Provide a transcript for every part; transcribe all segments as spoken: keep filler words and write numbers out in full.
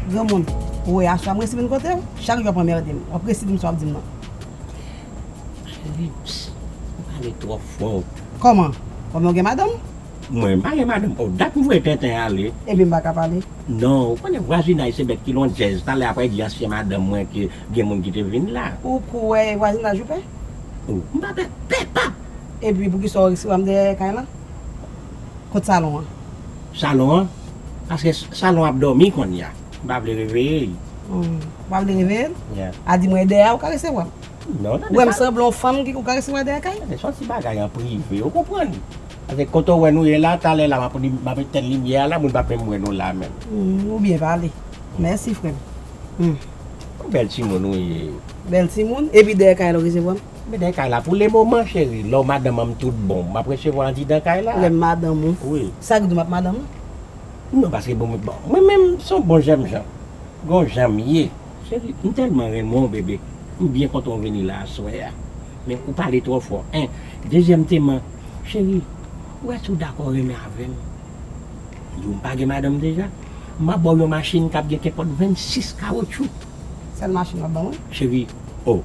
Granmoun, ou wè aswè a m resi vin kote w, chak jou w ap anmède m. W ap resi di m sa w ap di m nan. Cheri, ps, ou pale twò fò. Kòman? Kòman w gen madanm? Mwen pa gen madanm. Oh, dat m voye tenten ale. Epi m pa ka pale? Non, ou konnen vwazinaj se bèt ki lon djèz. Talè apre di ansyen madanm mwen ke gen moun ki te vin la. Ou kou wè vwazinaj ou pè? Oh, m pa pè, pè pap. Epi poukisa w resi wè m dèyè kay lan? Kot salon an? Salon an? Paske salon ap dòmi kounye a. M pa vle reveye l. Hmm. Ou pa vle reveye l? Yeah. A di mwen dèyè a ou ka resevwa l. Non, tande. Ou wè m sanble yon fanm ki ou ka resevwa dèyè kay? Tande, se yon ti bagay an prive, ou konprann? Paske kote w wè nou ye la, talè la, m ap, m ap etenn limyè a la, moun p ap menm wè nou la menm. Hmm, ou byen pale. Mèsi, frè m. Hmm. Yon bèl timoun ou ye. Bèl timoun? Epi dèyè kay la ou resevwa m? Men dèyè kay la, pou le moman, cheri, lè w madanm an m tout bon, m ap resevwa andidan kay la. Lè m madanm ou? Wi. Sa ki di w m ap madanm ou? Non, paske bon, bon, mwen menm, se yon bon jènjan. Gon jan m ye. Cheri, m tèlman renmen w, bebe. M byen kontan w vini la aswè a. Men ou pale twò fò. En, dezyèmteman, cheri, ou wè si w dakò renmen avè m? M di w m pa gen madanm deja. M ap ba w yon machin k ap gen kenpòt vennsis kawotchou. Sèl machin w ap ban mwen? Cheri, oh,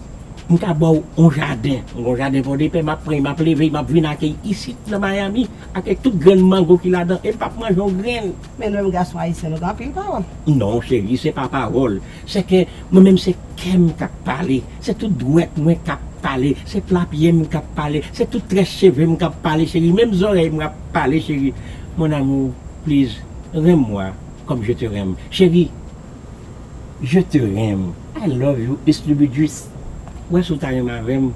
m ka ba w yon jaden. M gon jaden Pòdepè, m ap pran, m ap leve, m ap vin ak l isit nan Miami, ak tout grenn mango ki ladan, e m p ap manje yon grenn. Men nou menm gason ayisyen, nou gen anpil pawòl. Non, cheri, se pa pawòl. Se ke mwen menm se kè m k ap pale. Se tout dwèt mwen k ap pale. Se pla pye m k ap pale. Se tout très cheve m k ap pale, cheri. Menm zòrèy mwen ap pale, cheri. Mon amour, please, renmen mwen comme je te renmen. Cheri, je te renmen. I love you, Eslibidjis. Wè si w ta renmen avè m.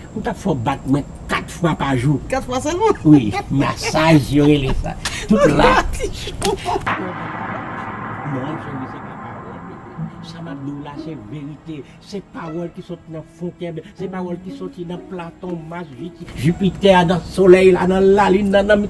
M t ap fè w bat mwen kat fwa pa jou. Kat fwa sèlman? Wi, masaj yo rele sa. Tout la. Non, cheri, se pa pawòl, bebe. Sa m ap di w la, se verite. Se pawòl ki sot nan fon kè m. Se pawòl ki soti nan Platon, Mas, Jiti-, Jipitè, nan Solèy la, nan Lalin nan, nan